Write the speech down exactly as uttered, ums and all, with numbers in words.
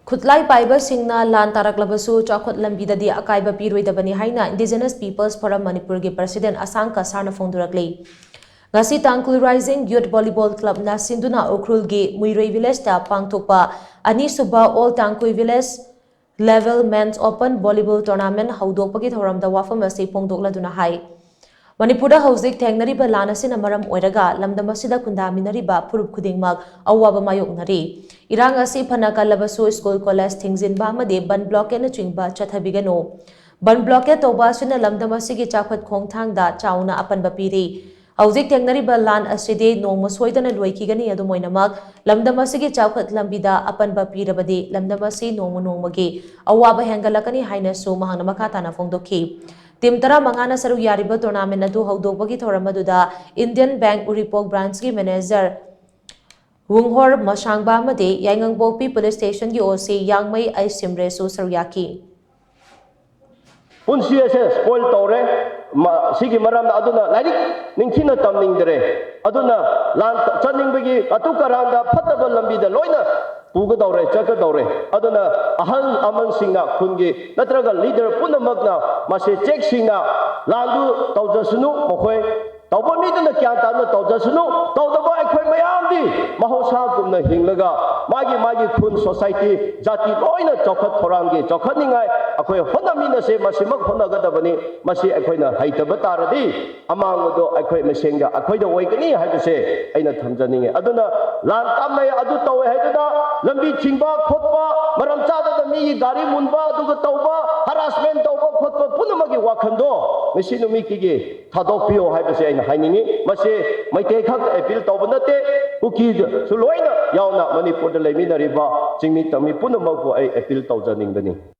ꯈꯨꯠꯂꯥꯏ ꯄꯥꯏꯕꯁꯤꯡꯅ ꯂꯥꯟ ꯇꯥꯔꯛꯂꯕꯁꯨ ꯆꯥꯎꯈꯠ ꯂꯝꯕꯤꯗꯗꯤ ꯑꯀꯥꯏꯕ ꯄꯤꯔꯣꯏꯗꯕꯅꯤ ꯍꯥꯏꯅ Indigenous People's Forum ꯃꯅꯤꯄꯨꯔꯒꯤ President ꯑꯁꯥꯡ ꯀꯁꯥꯔꯅ ꯐꯣꯡꯗꯣꯔꯛꯂꯤ꯫ ꯉꯁꯤ ꯇꯥꯡꯈꯨꯜ Rising Youth Volleyball Clubꯅ ꯁꯤꯟꯗꯨꯅ ꯎꯈ꯭ꯔꯨꯜꯒꯤ ꯃꯨꯏꯔꯣꯏ Villageꯇ ꯄꯥꯡꯊꯣꯛꯄ ꯑꯅꯤꯁꯨꯕ All Tangkhul Village Level Men's Open Volleyball Tournament ꯍꯧꯗꯣꯛꯄꯒꯤ ꯊꯧꯔꯝꯗ ꯋꯥꯐꯝ ꯑꯁꯤ ꯐꯣꯡꯗꯣꯛꯂꯗꯨꯅ ꯍꯥꯏ, ꯃꯅꯤꯄꯨꯔꯗ ꯍꯧꯖꯤꯛ ꯊꯦꯡꯅꯔꯤꯕ ꯂꯥꯟ ꯑꯁꯤꯅ ꯃꯔꯝ ꯑꯣꯏꯔꯒ ꯂꯝꯗꯝ ꯑꯁꯤꯗ ꯈꯨꯟꯗꯥꯃꯤꯟꯅꯔꯤꯕ ꯐꯨꯔꯨꯞ ꯈꯨꯗꯤꯡꯃꯛ ꯑꯋꯥꯕ ꯃꯥꯌꯣꯛꯅꯔꯤ꯫ ꯏꯔꯥꯡ ꯑꯁꯤ ꯐꯅ ꯀꯜꯂꯕꯁꯨ school college ꯊꯤꯡꯖꯤꯟꯕ ꯑꯃꯗꯤ ꯕꯟ blockade ꯅꯆꯤꯡꯕ ꯆꯠꯊꯕꯤꯒꯅꯨ꯫ ꯕꯟ blockade ꯇꯧꯕ ꯑꯁꯤꯅ ꯂꯝꯗꯝ ꯑꯁꯤꯒꯤ ꯆꯥꯎꯈꯠ ꯈꯣꯡꯊꯥꯡꯗ ꯆꯥꯎꯅ ꯑꯄꯟꯕ ꯄꯤꯔꯤ꯫ ꯍꯧꯖꯤꯛ ꯊꯦꯡꯅꯔꯤꯕ ꯂꯥꯟ ꯑꯁꯤꯗꯤ ꯅꯣꯡꯃ ꯁꯣꯏꯗꯅ ꯂꯣꯏꯈꯤꯒꯅꯤ꯫ ꯑꯗꯨꯝ ꯑꯣꯏꯅꯃꯛ, ꯂꯝꯗꯝ ꯑꯁꯤꯒꯤ ꯆꯥꯎꯈꯠ ꯂꯝꯕꯤꯗ ꯑꯄꯟꯕ ꯄꯤꯔꯕꯗꯤ ꯂꯝꯗꯝ ꯑꯁꯤ ꯅꯣꯡꯃ ꯅꯣꯡꯃꯒꯤ ꯑꯋꯥꯕ ꯍꯦꯟꯒꯠꯂꯛꯀꯅꯤ ꯍꯥꯏꯅꯁꯨ ꯃꯍꯥꯛꯅ ꯃꯈꯥ ꯇꯥꯅ ꯐꯣꯡꯗꯣꯛꯈꯤ꯫ Team ꯇꯔꯥꯃꯉꯥꯅ ꯁꯔꯨꯛ ꯌꯥꯔꯤꯕ tournament ꯑꯗꯨ ꯍꯧꯗꯣꯛꯄꯒꯤ ꯊꯧꯔꯝ ꯑꯗꯨꯗ Indian Bank Uripok Branchꯀꯤ manager ꯋꯨꯡꯍꯣꯔ ꯃꯁꯥꯡꯕ ꯑꯃꯗꯤ ꯌꯥꯏꯉꯪꯄꯣꯛꯄꯤ Police Stationꯒꯤ OC ꯌꯥꯡꯃꯩ ꯑꯩꯁ ꯁꯤꯝꯔꯦꯁꯨ ꯁꯔꯨꯛ ꯌꯥꯈꯤ꯫ ꯄꯨꯟꯁꯤ ꯑꯁꯦ spoil ꯇꯧꯔꯦ꯫ ꯃ-, ꯁꯤꯒꯤ ꯃꯔꯝꯅ ꯑꯗꯨꯅ ꯂꯥꯏꯔꯤꯛ ꯅꯤꯡꯊꯤꯅ ꯇꯝꯅꯤꯡꯗ꯭ꯔꯦ꯫ ꯑꯗꯨꯅ ꯂꯥꯟ ꯆꯠꯅꯤꯡꯕꯒꯤ ꯀꯇꯨ ꯀꯔꯥꯟꯗ ꯐꯠꯇꯕ ꯂꯝꯕꯤꯗ ꯂꯣꯏꯅ ꯄꯨꯒꯗꯧꯔꯦ, ꯆꯠꯀꯗꯧꯔꯦ꯫ ꯑꯗꯨꯅ ꯑꯍꯜ ꯂꯃꯟꯁꯤꯡꯅ, ꯈꯨꯟꯒꯤ ꯅꯠꯇ꯭ꯔꯒ leader ꯄꯨꯝꯅꯃꯛꯅ ꯃꯁꯤ ꯆꯦꯛꯁꯤꯡꯅ ꯂꯥꯟꯗꯨ ꯇꯧꯖꯁꯅꯨ꯫ ꯃꯈꯣꯏ ꯇꯧꯕ ꯃꯤꯗꯨꯅ ꯒ꯭ꯌꯥꯟ ꯇꯥꯅ ꯇꯧꯖꯁꯅꯨ꯫ ꯇꯧꯗꯕ ꯑꯩꯈꯣꯏ ꯃꯌꯥꯝꯗꯤ ꯃꯍꯧꯁꯥꯒꯨꯝꯅ ꯍꯤꯡꯂꯒ ꯃꯥꯒꯤ ꯃꯥꯒꯤ ꯈꯨꯟ, society, ꯖꯥꯇꯤ ꯂꯣꯏꯅ ꯆꯥꯎꯈꯠ ꯊꯧꯔꯥꯡꯒꯤ ꯆꯥꯎꯈꯠꯅꯤꯡꯉꯥꯏ ꯑꯩꯈꯣꯏ ꯍꯣꯠꯅꯃꯤꯟꯅꯁꯦ꯫ ꯃꯁꯤꯃꯛ ꯍꯣꯠꯅꯒꯗꯕꯅꯤ꯫ ꯃꯁꯤ ꯑꯩꯈꯣꯏꯅ ꯍꯩꯇꯕ ꯇꯥꯔꯗꯤ ꯑꯃꯥꯡꯕꯗꯣ ꯑꯩꯈꯣꯏ ꯃꯁꯦꯟꯒ ꯑꯩꯈꯣꯏꯗ ꯑꯣꯏꯒꯅꯤ ꯍꯥꯏꯕꯁꯦ ꯑꯩꯅ ꯊꯝꯖꯅꯤꯡꯉꯤ꯫ ꯑꯗꯨꯅ ꯂꯥꯟ ꯀꯥꯞꯅꯩ, ꯑꯗꯨ ꯇꯧꯋꯦ ꯍꯥꯏꯗꯨꯅ ꯂꯝꯕꯤ ꯊꯤꯡꯕ ꯈꯣꯠꯄ, ꯃꯔꯝ ꯆꯥꯗꯅ ꯃꯤꯒꯤ ꯒꯥꯔꯤ ꯃꯨꯟꯕ, ꯑꯗꯨꯒ ꯇꯧꯕ, harassment ꯇꯧꯕ ꯈꯣꯠꯄ ꯄꯨꯝꯅꯃꯛꯀꯤ ꯋꯥꯈꯜꯗꯣ ꯉꯁꯤ ꯅꯨꯃꯤꯠꯀꯤꯒꯤ ꯊꯥꯗꯣꯛꯄꯤꯌꯣ ꯍꯥꯏꯕꯁꯦ ꯑꯩꯅ ꯍꯥꯏꯅꯤꯡꯉꯤ꯫ ꯃꯁꯤ ꯃꯩꯇꯩ ꯈꯛꯇ appeal ꯇꯧꯕ ꯅꯠꯇꯦ, ꯀꯨꯀꯤꯁꯨ ꯂꯣꯏꯅ ꯌꯥꯎꯅ ꯃꯅꯤꯄꯨꯔꯗ ꯂꯩꯃꯤꯟꯅꯔꯤꯕ ꯆꯤꯡꯃꯤ ꯇꯝꯃꯤ ꯄꯨꯝꯅꯃꯛꯄꯨ ꯑꯩ appeal ꯇꯧꯖꯅꯤꯡꯕꯅꯤ꯫